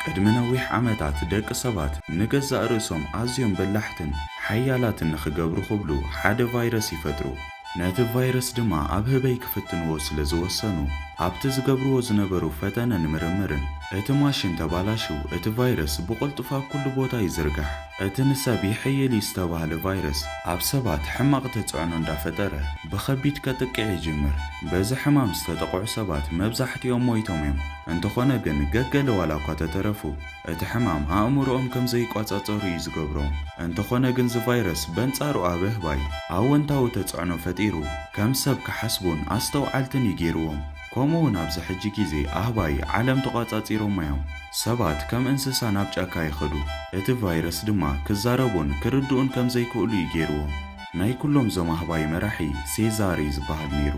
ቅድሚ ነዊሕ ዓመታት ደቂ ሰባት ንገዛእ ርእሶም ኣዝዮም በላሕትን ሓያላትን ንኽገብሩ ክብሉ ሓደ ቫይረስ ይፈጥሩ። ነቲ ቫይረስ ድማ ኣብ ህበይ ክፍትንዎ ስለ ዝወሰኑ፣ ኣብቲ ዝገብርዎ ዝነበሩ ፈተነን ምርምርን እቲ ማሽን ተባላሽው፣ እቲ ቫይረስ ብቕልጡፍ ኣብ ኩሉ ቦታ ይዝርጋሕ። እቲ ንሰብ ይሕይል እዩ ዝተባህለ ቫይረስ ኣብ ሰባት ሕማቕ ተጽዕኖ እንዳፈጠረ ብኸቢድ ከጥቅዕ ይጅምር። በዚ ሕማም ዝተጠቕዑ ሰባት መብዛሕትኦም ሞይቶም እዮም። እንተኾነ ግን ገገለ ዋላ እኳ ተተረፉ፣ እቲ ሕማም ኣእምሮኦም ከም ዘይቋጻጸሩ እዩ ዝገብሮም። እንተኾነ ግን እዚ ቫይረስ በንጻሩ ኣብ ኣህባይ ኣወንታዊ ተጽዕኖ ፈጢሩ፣ ከም ሰብ ክሓስቡን ኣስተውዓልትን እዩ ገይርዎም። ከምኡ እውን ኣብዚ ሕጂ ግዜ ኣህባይ ዓለም ተቋጻጺሮማ እዮም። ሰባት ከም እንስሳ ናብ ጫካ ይኸዱ። እቲ ቫይረስ ድማ ክዛረቡን ክርድኡን ከም ዘይክእሉ እዩ ገይርዎም። ናይ ኩሎም ዞም ኣህባይ መራሒ ሴዛር እዩ ዝበሃል ነይሩ።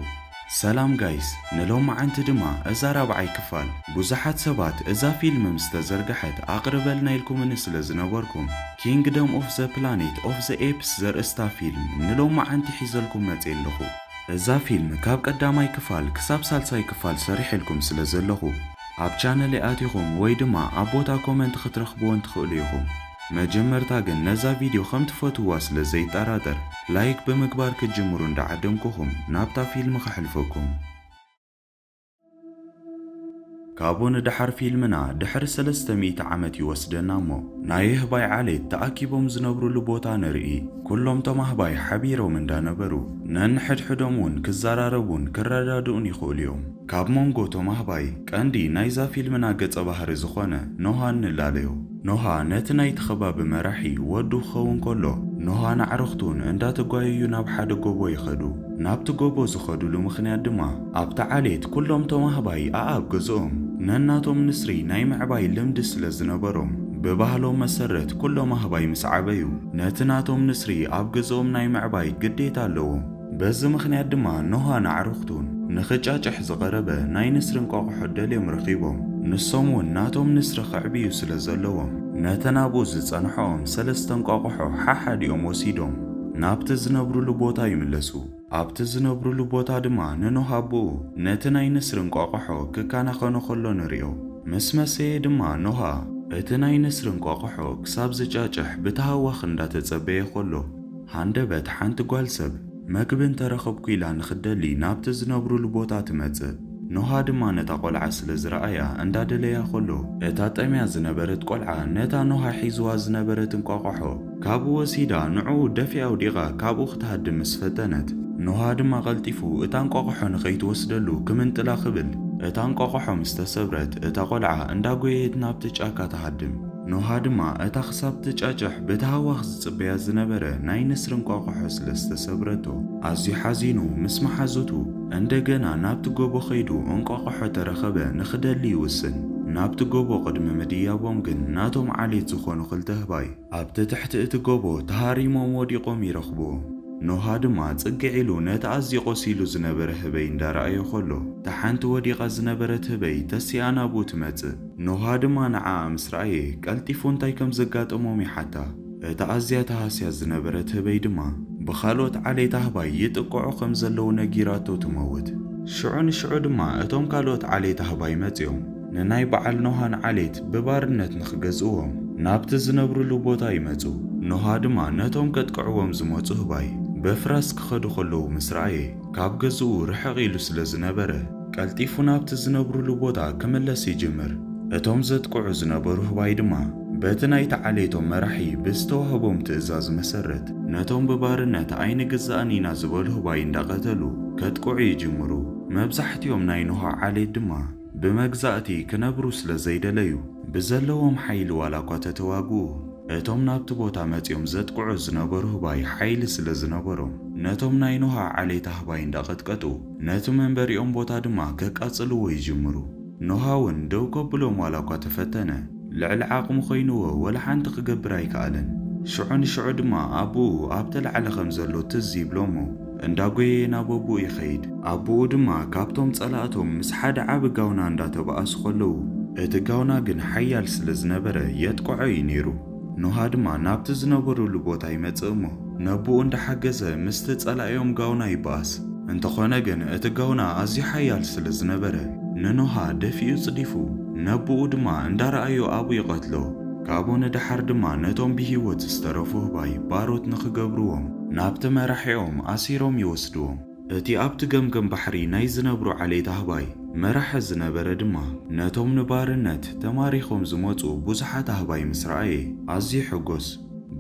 ሰላም ጋይስ፣ ንሎማዓንቲ ድማ እዛ ራብዓይ ክፋል። ብዙሓት ሰባት እዛ ፊልም ምስ ተዘርግሐት ኣቕርበልና ኢልኩምኒ ስለ ዝነበርኩም፣ ኪንግደም ኦፍ ዘ ፕላኔት ኦፍ ዘ ኤፕስ ዘርእስታ ፊልም ንሎማዓንቲ ሒዘልኩም መጽየ ኣለኹ። እዛ ፊልም ካብ ቀዳማይ ክፋል ክሳብ ሳልሳይ ክፋል ሰሪሐልኩም ስለ ዘለኹ፣ ኣብ ቻነለይ ኣቲኹም ወይ ድማ ኣብ ቦታ ኮመንት ክትረኽብወን ትኽእሉ ኢኹም። መጀመርታ ግን ነዛ ቪድዮ ከም ትፈትውዋ ስለ ዘይጠራጠር፣ ላይክ ብምግባር ክትጅምሩ እንዳዓደምኩኹም ናብታ ፊልም ከሕልፈኩም። ካብኡ ንደሓር ፊልምና ድሕሪ ሰለስተ ሚእቲ ዓመት ይወስደና እሞ፣ ናይ ኣህባይ ዓሌት ተኣኪቦም ዝነብሩሉ ቦታ ንርኢ። ኩሎም ቶም ኣህባይ ሓቢሮም እንዳነበሩ፣ ነንሕድሕዶም እውን ክዘራረቡን ክረዳድኡን ይኽእሉ እዮም። ካብ መንጎ ቶም ኣህባይ ቀንዲ ናይዛ ፊልምና ገጸ ባህሪ ዝኾነ ኖሃ ንላለዮ። ኖሃ ነቲ ናይቲ ከባቢ መራሒ ወዱ ክኸውን ከሎ፣ ኖሃን ኣዕሩኽቱን እንዳተጓየዩ ናብ ሓደ ጎቦ ይኸዱ። ናብቲ ጎቦ ዝኸዱሉ ምኽንያት ድማ፣ ኣብቲ ዓሌት ኩሎም ቶም ኣህባይ ኣኣብ ገዝኦም ነናቶም ንስሪ ናይ ምዕባይ ልምዲ ስለ ዝነበሮም፣ ብባህሎም መሰረት ኩሎም ኣህባይ ምስ ዓበዩ፣ ነቲ ናቶም ንስሪ ኣብ ገዝኦም ናይ ምዕባይ ግዴታ ኣለዎም። በዚ ምኽንያት ድማ ኖሃን ኣዕሩኽቱን ንኽጫጭሕ ዝቐረበ ናይ ንስሪ እንቋቑሖ ደልዮም ረኺቦም። ንሶም እውን ናቶም ንስሪ ከዕብዩ ስለ ዘለዎም፣ ነተን ኣብኡ ዝጸንሖኦም ሰለስተ እንቋቑሖ ሓሓዲኦም ወሲዶም ናብቲ ዝነብሩሉ ቦታ ይምለሱ። ኣብቲ ዝነብሩሉ ቦታ ድማ ንኖሃ ኣቦኡ ነቲ ናይ ንስሪ እንቋቑሖ ክከናኸኖ ከሎ ንርእዮ። ምስ መሰየ ድማ ኖሃ እቲ ናይ ንስሪ እንቋቑሖ ክሳብ ዝጫጭሕ ብተሃዋኽ እንዳተጸበየ ከሎ፣ ሃንደበት ሓንቲ ጓል ሰብ መግቢ እንተረኸብኩ ኢላ ንኽትደሊ ናብቲ ዝነብሩሉ ቦታ ትመጽእ። ኖሃ ድማ ነታ ቆልዓ ስለ ዝረኣያ እንዳደለያ ከሎ፣ እታ ጠምያ ዝነበረት ቆልዓ ነታ ኖሃ ሒዝዋ ዝነበረት እንቋቑሖ ካብኡ ወሲዳ ንዕኡ ደፊኣ ኣውዲቓ ካብኡ ክትሃድም ምስ ፈተነት፣ ኖሃ ድማ ቀልጢፉ እታ እንቋቑሖ ንኸይትወስደሉ ክምንጥላ ክብል፣ እታ እንቋቑሖ ምስ ተሰብረት፣ እታ ቆልዓ እንዳጎየየት ናብቲ ጫካ ትሃድም። ኖሃ ድማ እታ ክሳብ ትጫጭሕ ብተሃዋኽ ዝጽበያ ዝነበረ ናይ ንስሪ እንቋቑሖ ስለ ዝተሰብረቶ፣ ኣዝዩ ሓዚኑ ምስ መሓዙቱ እንደገና ናብቲ ጎቦ ኸይዱ እንቋቑሖ ተረኸበ ንኽደሊ ይውስን። ናብቲ ጎቦ ቅድሚ ምድያቦም ግን ናቶም ዓሌት ዝኾኑ ክልተ ኣህባይ ኣብቲ ትሕቲ እቲ ጎቦ ተሃሪሞም ወዲቖም ይረኽብዎም። ኖሃ ድማ ጽግዕ ኢሉ ነቲ ኣዝዩ ቆሲሉ ዝነበረ ህበይ እንዳረኣዮ ከሎ፣ እታ ሓንቲ ወዲቓ ዝነበረት ህበይ ተሲኣ ናብኡ ትመጽእ። ኖሃ ድማ ንዓኣ ምስ ረኣየ፣ ቀልጢፉ እንታይ ከም ዘጋጠሞም ይሓታ። እታ ኣዝያ ተሃስያ ዝነበረት ህበይ ድማ፣ ብኻልኦት ዓሌት ኣህባይ ይጥቅዑ ከም ዘለዉ ነጊራቶ ትመውት። ሽዑ ንሽዑ ድማ እቶም ካልኦት ዓሌት ኣህባይ መጺኦም፣ ንናይ በዓል ኖሃን ዓሌት ብባርነት ንኽገዝእዎም ናብቲ ዝነብሩሉ ቦታ ይመጹ። ኖሃ ድማ ነቶም ከጥቅዕዎም ዝመጹ ኣህባይ ብፍራስ ክኸዱ ከለዉ ምስ ረኣየ፣ ካብ ገዝኡ ርሕቕ ኢሉ ስለ ዝነበረ፣ ቀልጢፉ ናብቲ ዝነብሩሉ ቦታ ክምለስ ይጅምር። እቶም ዘጥቅዑ ዝነበሩ ኣህባይ ድማ፣ በቲ ናይቲ ዓሌቶም መራሒ ብዝተዋህቦም ትእዛዝ መሰረት፣ ነቶም ብባርነት ኣይንግዛእን ኢና ዝበሉ ኣህባይ እንዳቐተሉ ከጥቅዑ ይጅምሩ። መብዛሕትኦም ናይ ኖሃ ዓሌት ድማ ብመግዛእቲ ክነብሩ ስለ ዘይደለዩ፣ ብዘለዎም ሓይሊ ዋላ እኳ ተተዋግኡ፣ እቶም ናብቲ ቦታ መጺኦም ዘጥቅዑ ዝነበሩ ኣህባይ ሓይሊ ስለ ዝነበሮም፣ ነቶም ናይ ኖሃ ዓሌት ኣህባይ እንዳቐጥቀጡ፣ ነቲ መንበሪኦም ቦታ ድማ ከቃጽልዎ ይጅምሩ። ኖሃ እውን ደው ከብሎም ዋላ እኳ ተፈተነ፣ ልዕሊ ዓቕሙ ኮይንዎ ወላ ሓንቲ ክገብር ኣይከኣለን። ሽዑ ንሽዑ ድማ ኣቦኡ ኣብ ተላዕለ ከም ዘሎ ትዝ ይብሎ እሞ፣ እንዳጎየየ ናብ ኣቦኡ ይኸይድ። ኣቦኡ ድማ ካብቶም ጸላእቶም ምስ ሓደ ዓቢ ጋውና እንዳተባኣሱ ከለዉ፣ እቲ ጋውና ግን ሓያል ስለ ዝነበረ የጥቅዖ እዩ ነይሩ። ኖሃ ድማ ናብቲ ዝነበሩሉ ቦታ ይመጽእ እሞ፣ ነቦኡ እንዳሓገዘ ምስቲ ጸላኢኦም ጋውና ይበኣስ። እንተኾነ ግን እቲ ጋውና ኣዝዩ ሓያል ስለ ዝነበረ፣ ንኖሃ ደፊኡ ጽዲፉ ነብኡ ድማ እንዳረኣዮ ኣብኡ ይቐትሎ። ካብኡ ንደሓር ድማ ነቶም ብህይወት ዝተረፉ ህባይ ባሮት ንኽገብርዎም ናብቲ መራሒኦም ኣሲሮም ይወስድዎም። እቲ ኣብቲ ገምገም ባሕሪ ናይ ዝነብሩ ዓሌት ኣህባይ መራሒ ዝነበረ ድማ ነቶም ንባርነት ተማሪኾም ዝመጹ ብዙሓት ኣህባይ ምስ ረኣየ ኣዝዩ ሕጎስ።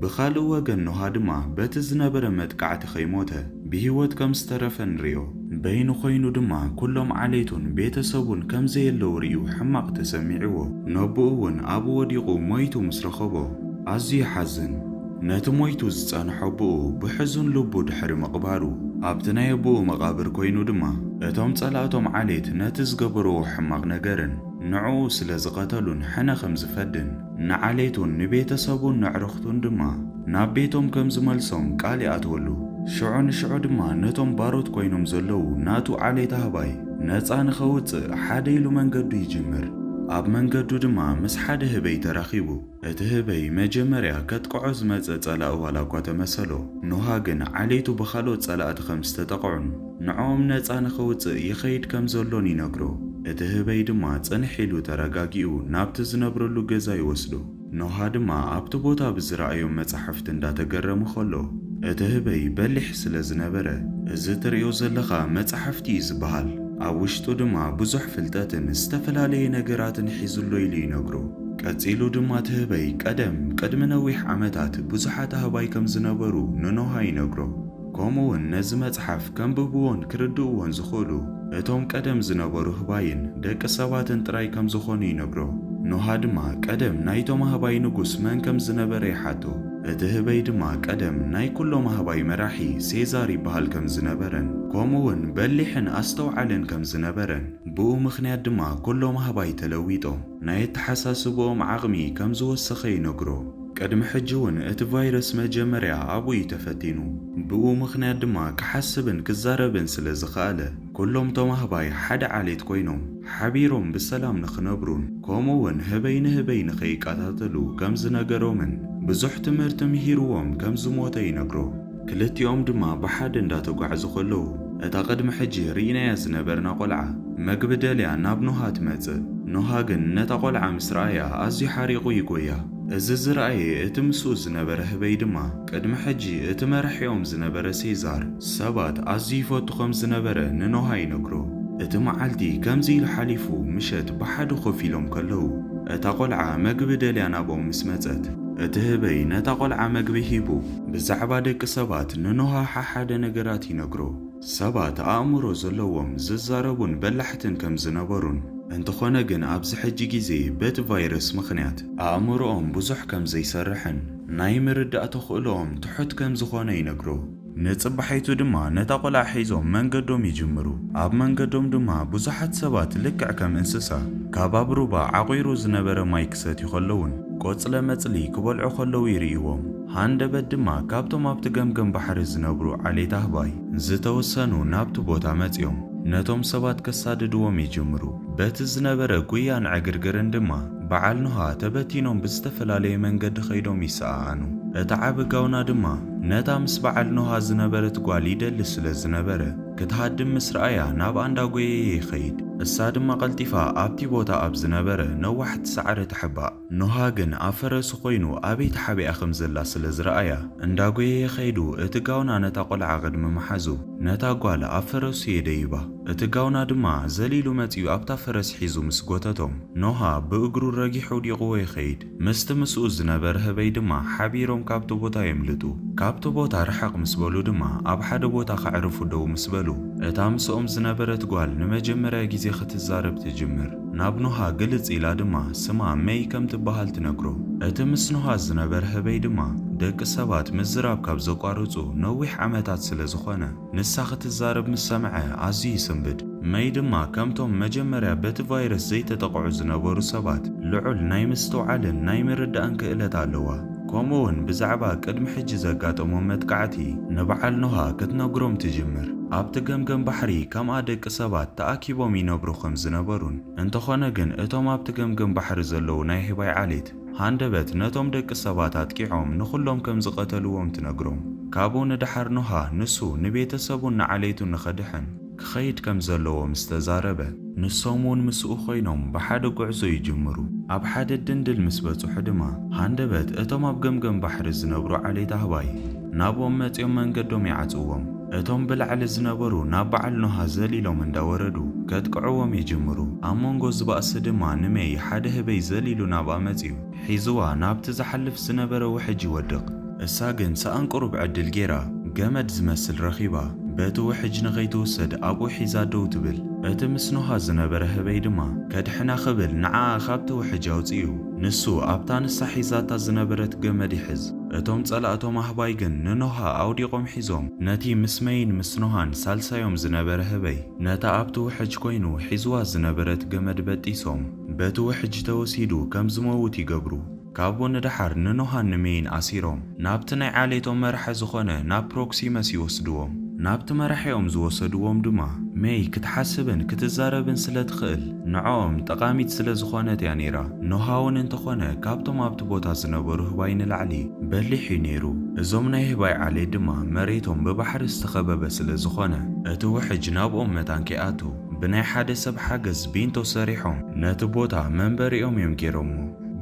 ብኻልእ ወገን ኖሃ ድማ በቲ ዝነበረ መጥቃዕቲ ከይሞተ ብህይወት ከም ዝተረፈ ንርእዮ። በይኑ ኮይኑ ድማ ኩሎም ዓሌቱን ቤተሰቡን ከም ዘየለዉ ርእዩ ሕማቕ ተሰሚዕዎ። ነብኡ እውን ኣብኡ ወዲቑ ሞይቱ ምስ ረኸቦ ኣዝዩ ይሓዝን። ነቲ ሞይቱ ዝጸንሖ ኣቦኡ ብሕዙን ልቡ ድሕሪ ምቕባሩ ኣብቲ ናይ ኣቦኡ መቓብር ኮይኑ ድማ እቶም ጸላእቶም ዓሌት ነቲ ዝገበርዎ ሕማቕ ነገርን ንዕኡ ስለ ዝቐተሉን ሕነ ከም ዝፈድን ንዓሌቱን ንቤተሰቡን ነዕርኽቱን ድማ ናብ ቤቶም ከም ዝመልሶም ቃል ይኣትወሉ። ሽዑ ንሽዑ ድማ ነቶም ባሮት ኮይኖም ዘለዉ ናቱ ዓሌት ኣህባይ ነጻ ንኸውጽእ ሓደ ኢሉ መንገዱ ይጅምር። ኣብ መንገዱ ድማ ምስ ሓደ ህበይ ተራኺቡ። እቲ ህበይ መጀመርያ ከጥቅዖ ዝመጸ ጸላኢ ዋላ እኳ ተመሰሎ፣ ኖሃ ግን ዓሌቱ ብኻልኦት ጸላእቲ ከም ዝተጠቕዑን ንዕኦም ነጻ ንኸውጽእ ይኸይድ ከም ዘሎን ይነግሮ። እቲ ህበይ ድማ ጽንሕ ኢሉ ተረጋጊኡ ናብቲ ዝነብረሉ ገዛ ይወስዶ። ኖሃ ድማ ኣብቲ ቦታ ብዝረኣዮም መጻሕፍቲ እንዳተገረመ ከሎ፣ እቲ ህበይ በሊሕ ስለ ዝነበረ፣ "እዚ ትርእዮ ዘለኻ መጻሕፍቲ እዩ ዝበሃል። ኣብ ውሽጡ ድማ ብዙሕ ፍልጠትን ዝተፈላለየ ነገራትን ሒዙ ኣሎ" ኢሉ ይነግሮ። ቀጺሉ ድማ እቲ ህበይ ቀደም ቅድሚ ነዊሕ ዓመታት ብዙሓት ኣህባይ ከም ዝነበሩ ንኖሃ ይነግሮ። ከምኡ እውን ነዚ መጽሓፍ ከንብብዎን ክርድእዎን ዝኽእሉ እቶም ቀደም ዝነበሩ ህባይን ደቂ ሰባትን ጥራይ ከም ዝኾኑ ይነግሮ። ኖሃ ድማ ቀደም ናይቶም ኣህባይ ንጉስ መን ከም ዝነበረ ይሓቶ። እቲ ህበይ ድማ ቀደም ናይ ኩሎም ኣህባይ መራሒ ሴዛር ይበሃል ከም ዝነበረን ከምኡ እውን በሊሕን ኣስተውዓልን ከም ዝነበረን፣ ብኡ ምኽንያት ድማ ኩሎም ኣህባይ ተለዊጦም ናይ ኣተሓሳስብኦም ዓቕሚ ከም ዝወሰኸ ይነግሮ። ቅድሚ ሕጂ እውን እቲ ቫይረስ መጀመርያ ኣብኡ እዩ ተፈቲኑ። ብኡ ምኽንያት ድማ ክሓስብን ክዛረብን ስለ ዝኸኣለ፣ ኩሎም እቶም ኣህባይ ሓደ ዓሌት ኮይኖም ሓቢሮም ብሰላም ንኽነብሩን ከምኡ እውን ህበይ ንህበይ ንኸይቀታተሉ ከም ዝነገሮምን ብዙሕ ትምህርቲ ምሂርዎም ከም ዝሞተ ይነግሮ። ክልቲኦም ድማ ብሓደ እንዳተጓዕዙ ከለዉ፣ እታ ቅድሚ ሕጂ ርኢናያ ዝነበርና ቆልዓ መግቢ ደልያ ናብ ኖሃ ትመጽእ። ኖሃ ግን ነታ ቆልዓ ምስ ረኣያ ኣዝዩ ሓሪቑ ይጎያ። እዚ ዝረኣየ እቲ ምስኡ ዝነበረ ህበይ ድማ፣ ቅድሚ ሕጂ እቲ መራሒኦም ዝነበረ ሴዛር ሰባት ኣዝዩ ይፈቱ ከም ዝነበረ ንኖሃ ይነግሮ። እቲ መዓልቲ ከምዚ ኢሉ ሓሊፉ፣ ምሸት ብሓደ ኮፍ ኢሎም ከለዉ፣ እታ ቆልዓ መግቢ ደልያ ናብኦም ምስ መጸት፣ እቲ ህበይ ነታ ቆልዓ መግቢ ሂቡ፣ ብዛዕባ ደቂ ሰባት ንኖሃ ሓሓደ ነገራት ይነግሮ። ሰባት ኣእምሮ ዘለዎም፣ ዝዛረቡን በላሕትን ከም ዝነበሩን፣ እንተኾነ ግን ኣብዚ ሕጂ ግዜ በቲ ቫይረስ ምኽንያት ኣእምሮኦም ብዙሕ ከም ዘይሰርሕን ናይ ምርዳእ ተኽእሎኦም ትሑት ከም ዝኾነ ይነግሮ። ንጽባሒቱ ድማ ነታ ቆልዓ ሒዞም መንገዶም ይጅምሩ። ኣብ መንገዶም ድማ ብዙሓት ሰባት ልክዕ ከም እንስሳ ካብ ኣብ ሩባ ዓቑሩ ዝነበረ ማይ ክሰትዩ ከለዉን ቆጽለ መጽሊ ክበልዑ ከለዉ ይርእይዎም። ሃንደበት ድማ ካብቶም ኣብቲ ገምገም ባሕሪ ዝነብሩ ዓሌት ኣህባይ ዝተወሰኑ ናብቲ ቦታ መጺኦም ነቶም ሰባት ከሳድድዎም ይጅምሩ። በቲ ዝነበረ ጉያን ዕግርግርን ድማ በዓል ኖሃ ተበቲኖም ብዝተፈላለየ መንገዲ ኸይዶም ይሰኣኣኑ። እቲ ዓቢ ጋውና ድማ ነታ ምስ በዓል ኖሃ ዝነበረት ጓል ይደሊ ስለ ዝነበረ፣ ክትሃድም ምስ ረኣያ ናብኣ እንዳጎየየ ይኸይድ። እሳ ድማ ቀልጢፋ ኣብቲ ቦታ ኣብ ዝነበረ ነዋሕቲ ሳዕሪ ትሕባእ። ኖሃ ግን ኣብ ፈረሱ ኮይኑ ኣበይ ተሓቢኣ ከም ዘላ ስለ ዝረኣያ፣ እንዳጎየየ ኸይዱ እቲ ጋውና ነታ ቆልዓ ቅድሚ ምሓዙ፣ ነታ ጓል ኣብ ፈረሱ የደይባ። እቲ ጋውና ድማ ዘሊሉ መጺኡ ኣብታ ፈረስ ሒዙ ምስ ጎተቶም፣ ኖሃ ብእግሩ ረጊሑ ወዲቕዎ ይኸይድ። ምስቲ ምስኡ ዝነበረ ህበይ ድማ ሓቢሮም ካብቲ ቦታ የምልጡ። ካብቲ ቦታ ርሕቕ ምስ በሉ ድማ ኣብ ሓደ ቦታ ከዕርፉ ደው ምስ በሉ፣ እታ ምስኦም ዝነበረት ጓል ንመጀመርያ ግዜ ክትዛረብ ትጅምር። ናብ ኖሃ ግልጽ ኢላ ድማ ስማ መይ ከም ትበሃል ትነግሮ። እቲ ምስ ኖሃ ዝነበረ ህበይ ድማ ደቂ ሰባት ምዝራብ ካብ ዘቋርጹ ነዊሕ ዓመታት ስለ ዝኾነ፣ ንሳ ክትዛረብ ምስ ሰምዐ ኣዝዩ ይስንብድ። መይ ድማ ከምቶም መጀመርያ በቲ ቫይረስ ዘይተጠቕዑ ዝነበሩ ሰባት ልዑል ናይ ምስትውዓልን ናይ ምርዳእን ክእለት ኣለዋ። ከምኡውን ብዛዕባ ቅድሚ ሕጂ ዘጋጠሞም መጥቃዕቲ ንበዓል ኖሃ ክትነግሮም ትጅምር። ኣብቲ ገምገም ባሕሪ ከምኣ ደቂ ሰባት ተኣኪቦም ይነብሩ ከም ዝነበሩን፣ እንተኾነ ግን እቶም ኣብቲ ገምገም ባሕሪ ዘለዉ ናይ ህባይ ዓሌት ሃንደበት ነቶም ደቂ ሰባት ኣጥቂዖም ንኹሎም ከም ዝቐተልዎም ትነግሮም። ካብኡ ንደሓር ኖሃ ንሱ ንቤተሰቡን ንዓሌቱን ንኸድሕን ክኸይድ ከም ዘለዎ ምስ ተዛረበ፣ ንሶም እውን ምስኡ ኮይኖም ብሓደ ጉዕዞ ይጅምሩ። ኣብ ሓደ ድንድል ምስ በጽሑ ድማ፣ ሃንደበት እቶም ኣብ ገምገም ባሕሪ ዝነብሩ ዓሌት ኣህባይ ናብኦም መጺኦም መንገዶም ይዓጽዎም። እቶም ብላዕሊ ዝነበሩ ናብ በዓል ኖሃ ዘሊሎም እንዳወረዱ ከጥቅዕዎም ይጅምሩ። ኣብ መንጎ እዚ ባእሲ ድማ ንሜይ ሓደ ህበይ ዘሊሉ ናብኣ መጺኡ ሒዝዋ ናብቲ ዝሓልፍ ዝነበረ ውሕጅ ይወድቕ። እሳ ግን ሰኣን ቁሩብ ዕድል ጌራ ገመድ ዝመስል ረኺባ በቲ ውሕጅ ንኸይትውሰድ ኣብኡ ሒዛ ደው ትብል። እቲ ምስ ኖሃ ዝነበረ ህበይ ድማ ከድሕና ክብል ንዓኣ ካብቲ ውሕጅ ኣውጺኡ፣ ንሱ ኣብታ ንሳ ሒዛታ ዝነበረት ገመድ ይሕዝ። እቶም ጸላእቶም ኣህባይ ግን ንኖሃ ኣውዲቖም ሒዞም፣ ነቲ ምስ መይን ምስ ኖሃን ሳልሳዮም ዝነበረ ህበይ፣ ነታ ኣብቲ ውሕጅ ኮይኑ ሒዝዋ ዝነበረት ገመድ በጢሶም፣ በቲ ውሕጅ ተወሲዱ ከም ዝመውት ይገብሩ። ካብኡ ንደሓር ንኖሃን ንሜይን ኣሲሮም፣ ናብቲ ናይ ዓሌቶም መራሒ ዝኾነ ናብ ፕሮክሲመስ ይወስድዎም። ናብቲ መራሒኦም ዝወሰድዎም ድማ፣ ሜይ ክትሓስብን ክትዛረብን ስለ ትኽእል፣ ንዕኦም ጠቓሚት ስለ ዝኾነት እያ ነይራ። ኖሃ እውን እንተኾነ፣ ካብቶም ኣብቲ ቦታ ዝነበሩ ህባይ ንላዕሊ በሊሕ እዩ ነይሩ። እዞም ናይ ህባይ ዓሌት ድማ መሬቶም ብባሕሪ ዝተኸበበ ስለ ዝኾነ፣ እቲ ውሕጅ ናብኦም መታን ከይኣቱ፣ ብናይ ሓደ ሰብ ሓገዝ ቢንቶ ሰሪሖም ነቲ ቦታ መንበሪኦም እዮም ገይሮሞ።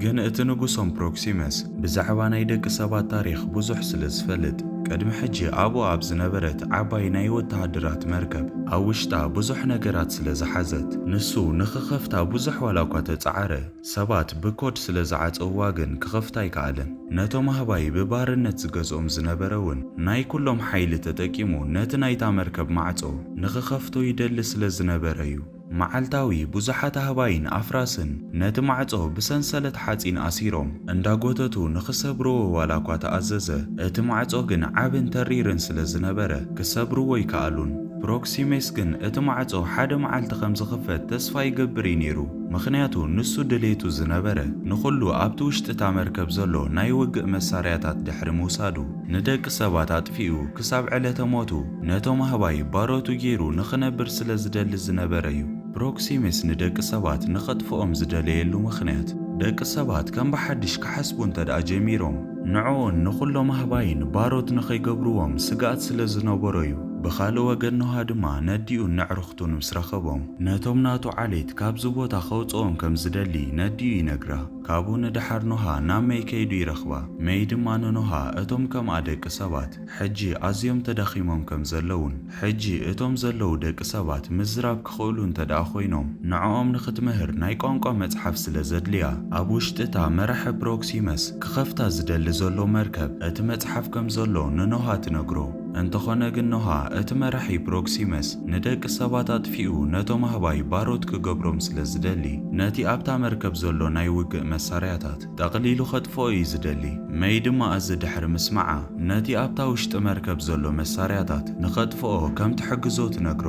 ግን እቲ ንጉሶም ፕሮክሲመስ ብዛዕባ ናይ ደቂ ሰባት ታሪኽ ብዙሕ ስለ ዝፈልጥ፣ ቅድሚ ሕጂ ኣብኡ ኣብ ዝነበረት ዓባይ ናይ ወተሃደራት መርከብ ኣብ ውሽጣ ብዙሕ ነገራት ስለ ዝሓዘት፣ ንሱ ንኽኸፍታ ብዙሕ ዋላ እኳ ተጻዓረ፣ ሰባት ብኮድ ስለ ዝዓጸውዋ ግን ክኸፍታ ኣይከኣለን። ነቶም ኣህባይ ብባርነት ዝገዝኦም ዝነበረ እውን ናይ ኩሎም ሓይሊ ተጠቂሙ ነቲ ናይታ መርከብ ማዕጾ ንኽኸፍቶ ይደሊ ስለ ዝነበረ እዩ። መዓልታዊ ብዙሓት ኣህባይን ኣፍራስን ነቲ ማዕጾ ብሰንሰለት ሓጺን ኣሲሮም እንዳጎተቱ ንኽሰብርዎ ዋላ እኳ ተኣዘዘ፣ እቲ ማዕጾ ግን ዓብን ተሪርን ስለ ዝነበረ ክሰብርዎ ኣይከኣሉን። ፕሮክሲሜስ ግን እቲ ማዕጾ ሓደ መዓልቲ ከም ዝኽፈት ተስፋ ይገብር እዩ ነይሩ፣ ምኽንያቱ ንሱ ድሌቱ ዝነበረ ንኹሉ ኣብቲ ውሽጢ እታ መርከብ ዘሎ ናይ ውግእ መሳርያታት ድሕሪ ምውሳዱ፣ ንደቂ ሰባት ኣጥፊኡ ክሳብ ዕለተ ሞቱ ነቶም ኣህባይ ባሮቱ ገይሩ ንኽነብር ስለ ዝደሊ ዝነበረ እዩ። ፕሮክሲሜስ ንደቂ ሰባት ንኸጥፍኦም ዝደለየሉ ምኽንያት፣ ደቂ ሰባት ከም ብሓድሽ ክሓስቡ እንተ ደኣ ጀሚሮም፣ ንዕኡን ንኹሎም ኣህባይን ባሮት ንኸይገብርዎም ስግኣት ስለ ዝነበሮ እዩ። ብኻልእ ወገን ኖሃ ድማ ነዲኡን ነዕርኽቱን ምስ ረኸቦም፣ ነቶም ናቱ ዓሌት ካብዚ ቦታ ከውጽኦም ከም ዝደሊ ነዲኡ ይነግራ። ካብኡ ንደሓር ኖሃ ናብ መይ ከይዱ ይረኽባ። መይ ድማ ንኖሃ እቶም ከምኣ ደቂ ሰባት ሕጂ ኣዝዮም ተዳኺሞም ከም ዘለዉን፣ ሕጂ እቶም ዘለዉ ደቂ ሰባት ምዝራብ ክኽእሉ እንተ ደኣ ኮይኖም፣ ንዕኦም ንኽትምህር ናይ ቋንቋ መጽሓፍ ስለ ዘድልያ፣ ኣብ ውሽጢ እታ መራሒ ፕሮክሲመስ ክኸፍታ ዝደሊ ዘሎ መርከብ እቲ መጽሓፍ ከም ዘሎ ንኖሃ ትነግሮ። እንተኾነ ግን ኖሃ እቲ መራሒ ፕሮክሲመስ ንደቂ ሰባት ኣጥፊኡ ነቶም ኣህባይ ባሮት ክገብሮም ስለ ዝደሊ፣ ነቲ ኣብታ መርከብ ዘሎ ናይ ውግእ መሳርያታት ጠቕሊሉ ከጥፍኦ እዩ ዝደሊ። መይ ድማ እዚ ድሕሪ ምስማዓ፣ ነቲ ኣብታ ውሽጢ መርከብ ዘሎ መሳርያታት ንኸጥፍኦ ከም ትሕግዞ ትነግሮ።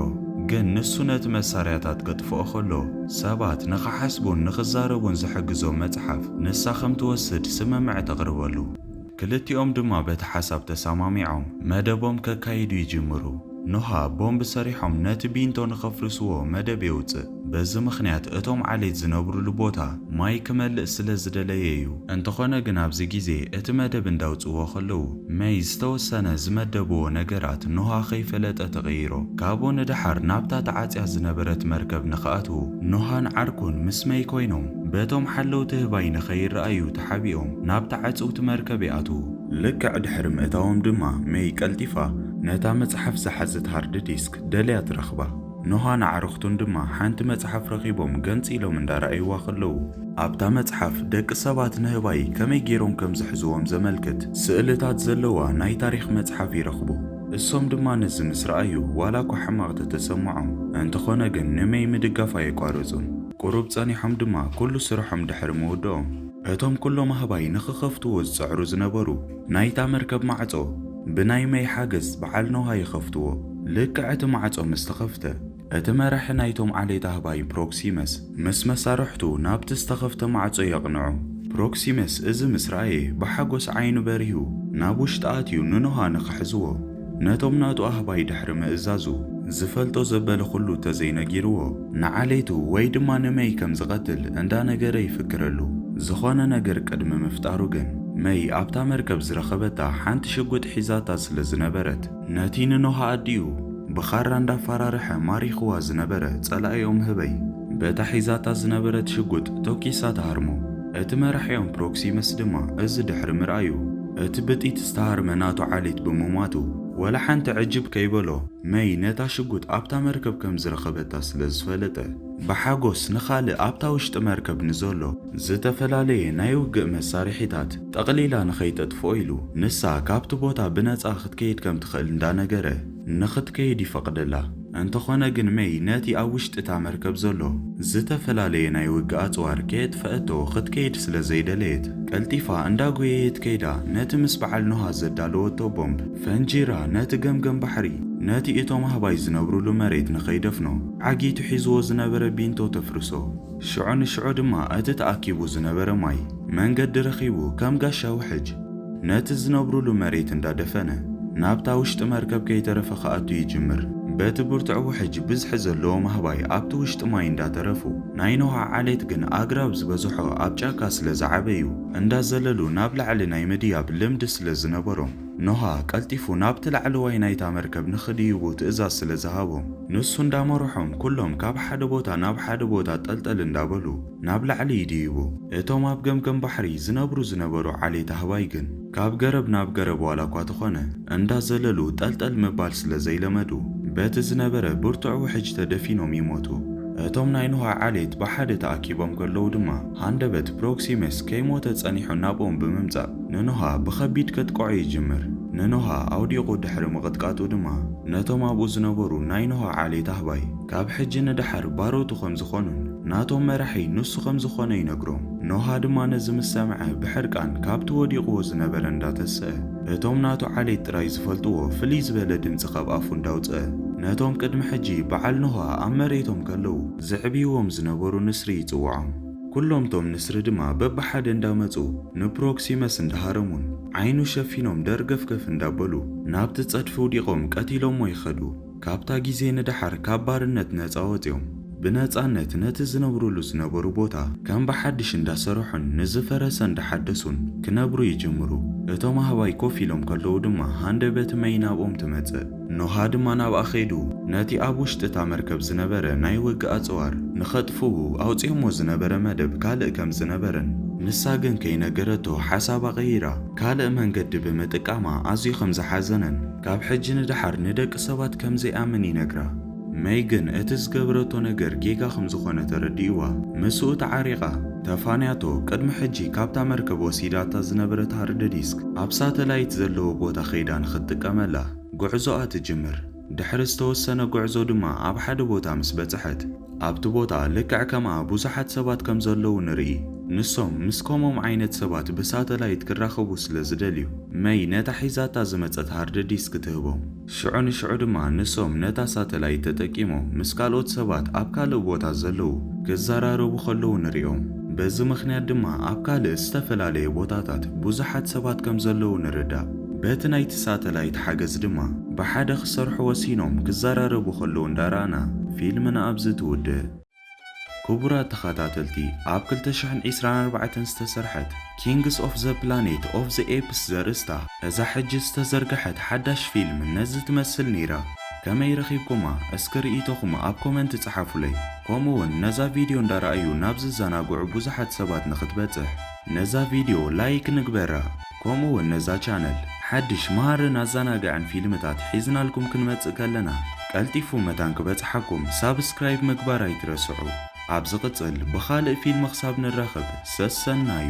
ግን ንሱ ነቲ መሳርያታት ከጥፍኦ ከሎ፣ ሰባት ንኽሓስቡን ንኽዛረቡን ዝሕግዞ መጽሓፍ ንሳ ከም ትወስድ ስምምዕ ተቕርበሉ። ክልቲኦም ድማ በቲ ሓሳብ ተሰማሚዖም መደቦም ከካይዱ ይጅምሩ። ኖሃ ቦምብ ሰሪሖም ነቲ ቢንቶ ንኸፍርስዎ መደብ የውጽእ። በዚ ምኽንያት እቶም ዓሌት ዝነብሩሉ ቦታ ማይ ክመልእ ስለ ዝደለየ እዩ። እንተኾነ ግን ኣብዚ ግዜ እቲ መደብ እንዳውጽዎ ከለዉ፣ መይ ዝተወሰነ ዝመደብዎ ነገራት ኖሃ ከይፈለጠ ተቐይሮ። ካብኡ ንደሓር ናብታ ተዓጽያ ዝነበረት መርከብ ንኽኣትዉ፣ ኖሃን ዓርኩን ምስ መይ ኮይኖም በቶም ሓለውቲ ህባይ ንኸይረኣዩ ተሓቢኦም ናብታ ዕጽውቲ መርከብ ይኣትዉ። ልክዕ ድሕሪ ምእታዎም ድማ መይ ቀልጢፋ ነታ መጽሓፍ ዝሓዘት ሃርድ ዲስክ ደልያ ትረኽባ። ኖሃን ኣዕሩኽቱን ድማ ሓንቲ መጽሓፍ ረኺቦም ገንጺሎም እንዳረኣይዋ ከለዉ፣ ኣብታ መጽሓፍ ደቂ ሰባት ንህባይ ከመይ ገይሮም ከም ዝሕዝዎም ዘመልክት ስእልታት ዘለዋ ናይ ታሪኽ መጽሓፍ ይረኽቡ። እሶም ድማ ነዚ ምስ ረኣዩ ዋላ እኳ ሕማቕ ተተሰምዖም፣ እንተኾነ ግን ንመይ ምድጋፍ ኣየቋረጹን። ቁሩብ ጸኒሖም ድማ ኩሉ ስርሖም ድሕሪ ምውድኦም፣ እቶም ኩሎም ኣህባይ ንኽኸፍትዎ ዝጸዕሩ ዝነበሩ ናይታ መርከብ ማዕጾ ብናይ መይ ሓገዝ በዓል ኖሃ ይኸፍትዎ። ልክዕ እቲ ማዕጾ ምስ ተኸፍተ፣ እቲ መራሒ ናይቶም ዓሌት ኣህባይ ፕሮክሲመስ ምስ መሳርሕቱ ናብቲ ዝተኸፍተ ማዕጾ የቕንዖ። ፕሮክሲመስ እዚ ምስ ረኣየ ብሓጎስ ዓይኑ በሪሁ ናብ ውሽጢ ኣትዩ ንኖሃ ንኽሕዝዎ ነቶም ናቱ ኣህባይ ድሕሪ ምእዛዙ፣ ዝፈልጦ ዘበለ ኩሉ ተዘይነጊርዎ፣ ንዓሌቱ ወይ ድማ ንመይ ከም ዝቐትል እንዳነገረ ይፍክረሉ። ዝኾነ ነገር ቅድሚ ምፍጣሩ ግን፣ መይ ኣብታ መርከብ ዝረኸበታ ሓንቲ ሽጉጥ ሒዛታ ስለ ዝነበረት፣ ነቲ ንኖሃ ኣዲኡ ብኻራ እንዳፈራርሐ ማሪኽዋ ዝነበረ ጸላኢኦም ህበይ በታ ሒዛታ ዝነበረት ሽጉጥ ተኩሳ ትሃርሞ። እቲ መራሒኦም ፕሮክሲመስ ድማ እዚ ድሕሪ ምርኣዩ፣ እቲ ብጥይት ዝተሃርመ ናቱ ዓሌት ብምሟቱ፣ ወላ ሓንቲ ዕጅብ ከይበሎ፣ መይ ነታ ሽጉጥ ኣብታ መርከብ ከም ዝረኸበታ ስለ ዝፈለጠ፣ ብሓጎስ ንኻልእ ኣብታ ውሽጢ መርከብ ንዘሎ ዝተፈላለየ ናይ ውግእ መሳርሒታት ጠቕሊላ ንኸይተጥፍኦ ኢሉ፣ ንሳ ካብቲ ቦታ ብነጻ ክትከይድ ከም ትኽእል እንዳነገረ፣ ንኽትከይድ ይፈቕደላ። እንተኾነ ግን መይ ነቲ ኣብ ውሽጢ እታ መርከብ ዘሎ ዝተፈላለየ ናይ ውግእ ኣጽዋር ከየጥፈአቶ ክትከይድ ስለ ዘይደለየት፣ ቀልጢፋ እንዳጎየየት ከይዳ ነቲ ምስ በዓል ኖሃ ዘዳለወቶ ቦምብ ፈንጂራ ነቲ ገምገም ባሕሪ፣ ነቲ እቶም ኣህባይ ዝነብሩሉ መሬት ንኸይደፍኖ ዓጊቱ ሒዝዎ ዝነበረ ቢንቶ ተፍርሶ። ሽዑ ንሽዑ ድማ እቲ ተኣኪቡ ዝነበረ ማይ መንገዲ ረኺቡ ከም ጋሻ ውሕጅ ነቲ ዝነብሩሉ መሬት እንዳደፈነ ናብታ ውሽጢ መርከብ ከይተረፈ ክኣቱ ይጅምር። በቲ ብርቱዕ ውሕጅ ብዝሒ ዘለዎም ኣህባይ ኣብቲ ውሽጢ ማይ እንዳተረፉ፣ ናይ ኖሃ ዓሌት ግን ኣግራብ ዝበዝሖ ኣብ ጫካ ስለ ዝዓበዩ እንዳዘለሉ ናብ ላዕሊ ናይ ምድያብ ልምዲ ስለ ዝነበሮም፣ ኖሃ ቀልጢፉ ናብቲ ላዕለዋይ ናይታ መርከብ ንኽድይቡ ትእዛዝ ስለ ዝሃቦም፣ ንሱ እንዳመርሖም ኩሎም ካብ ሓደ ቦታ ናብ ሓደ ቦታ ጠልጠል እንዳበሉ ናብ ላዕሊ ይድይቡ። እቶም ኣብ ገምገም ባሕሪ ዝነብሩ ዝነበሩ ዓሌት ኣህባይ ግን ካብ ገረብ ናብ ገረብ ዋላ እኳ ተኾነ እንዳዘለሉ ጠልጠል ምባል ስለ ዘይለመዱ፣ በቲ ዝነበረ ብርቱዕ ውሕጅ ተደፊኖም ይሞቱ። እቶም ናይ ኖሃ ዓሌት ብሓደ ተኣኪቦም ከለዉ ድማ፣ ሃንደበት ፕሮክሲመስ ከይሞተ ጸኒሑ ናብኦም ብምምጻእ፣ ንኖሃ ብኸቢድ ከጥቅዖ ይጅምር። ንኖሃ ኣውዲቑ ድሕሪ ምቕጥቃጡ ድማ፣ ነቶም ኣብኡ ዝነበሩ ናይ ኖሃ ዓሌት ኣህባይ፣ ካብ ሕጂ ንደሓር ባሮቱ ከም ዝኾኑን፣ ናቶም መራሒ ንሱ ከም ዝኾነ ይነግሮም። ኖሃ ድማ ነዚ ምስ ሰምዐ፣ ብሕርቃን ካብቲ ወዲቕዎ ዝነበረ እንዳተሰአ፣ እቶም ናቱ ዓሌት ጥራይ ዝፈልጥዎ ፍልይ ዝበለ ድምጺ ካብ ኣፉ እንዳውጽአ፣ ነቶም ቅድሚ ሕጂ በዓል ኖሃ ኣብ መሬቶም ከለዉ ዘዕብይዎም ዝነበሩ ንስሪ ይጽውዖም። ኩሎም ቶም ንስሪ ድማ በብሓደ እንዳመጹ ንፕሮክሲመስ እንዳሃረሙን ዓይኑ ሸፊኖም ደርገፍገፍ እንዳበሉ ናብቲ ጸድፊ ውዲቖም ቀቲሎሞ ይኸዱ። ካብታ ግዜ ንደሓር ካብ ባርነት ነጻ ወጺኦም ብነጻነት ነቲ ዝነብሩሉ ዝነበሩ ቦታ ከም ብሓድሽ እንዳሰረሑን ንዝፈረሰ እንዳሓደሱን ክነብሩ ይጅምሩ። እቶም ኣህባይ ኮፍ ኢሎም ከለዉ ድማ ሃንደበት መይ ናብኦም ትመጽእ። ኖሃ ድማ ናብኣ ከይዱ ነቲ ኣብ ውሽጢ እታ መርከብ ዝነበረ ናይ ውግእ ኣጽዋር ንኸጥፍኡ ኣውጺኦሞ ዝነበረ መደብ ካልእ ከም ዝነበረን ንሳ ግን ከይነገረቶ ሓሳባ ቀይራ ካልእ መንገዲ ብምጥቃማ ኣዝዩ ከም ዝሓዘነን ካብ ሕጂ ንደሓር ንደቂ ሰባት ከም ዘይኣምን ይነግራ። መይ ግን እቲ ዝገበረቶ ነገር ጌጋ ከም ዝኾነ ተረዲእዋ፣ ምስኡ ተዓሪቓ፣ ተፋንያቶ ቅድሚ ሕጂ ካብታ መርከብ ወሲዳታ ዝነበረት ሃርድ ዲስክ ኣብ ሳተላይት ዘለዎ ቦታ ከይዳ ንኽትጥቀመላ ጉዕዞኣ ትጅምር። ድሕሪ ዝተወሰነ ጉዕዞ ድማ ኣብ ሓደ ቦታ ምስ በጽሐት፣ ኣብቲ ቦታ ልክዕ ከምኣ ብዙሓት ሰባት ከም ዘለዉ ንርኢ። ንሶም ምስ ከምኦም ዓይነት ሰባት ብሳተላይት ክራኸቡ ስለ ዝደልዩ፣ መይ ነታ ሒዛታ ዝመጸት ሃርድ ዲስክ ትህቦም። ሽዑ ንሽዑ ድማ ንሶም ነታ ሳተላይት ተጠቂሞም ምስ ካልኦት ሰባት ኣብ ካልእ ቦታ ዘለዉ ክዘራረቡ ከለዉ ንሪኦም። በዚ ምኽንያት ድማ ኣብ ካልእ ዝተፈላለየ ቦታታት ብዙሓት ሰባት ከም ዘለዉ ንርዳእ። በቲ ናይቲ ሳተላይት ሓገዝ ድማ ብሓደ ክሰርሑ ወሲኖም ክዘራረቡ ከለዉ እንዳረኣና ፊልምና ኣብዚ ትውድእ። ክቡራት ተኸታተልቲ፣ ኣብ ክልተ ሽሕን ዕስራን ኣርባዕተን ዝተሰርሐት ኪንግስ ኦፍ ዘ ፕላኔት ኦፍ ዘ ኤፕስ ዘርእስታ እዛ ሕጂ ዝተዘርግሐት ሓዳሽ ፊልም ነዚ ትመስል ነይራ። ከመይ ረኺብኩማ? እስኪ ርእይቶኹም ኣብ ኮመንት ጸሓፉለይ። ከምኡ እውን ነዛ ቪድዮ እንዳረኣዩ ናብ ዝዘናግዑ ብዙሓት ሰባት ንኽትበጽሕ ነዛ ቪድዮ ላይክ ንግበራ። ከምኡ እውን ነዛ ቻነል ሓድሽ መሃርን ኣዘናጋዕን ፊልምታት ሒዝናልኩም ክንመጽእ ከለና ቀልጢፉ መታን ክበጽሓኩም ሳብስክራይብ ምግባር ኣይትረስዑ። ኣብ ዝቕጽል ብኻልእ ፊልም ክሳብ ንራኸብ ሰሰናዩ።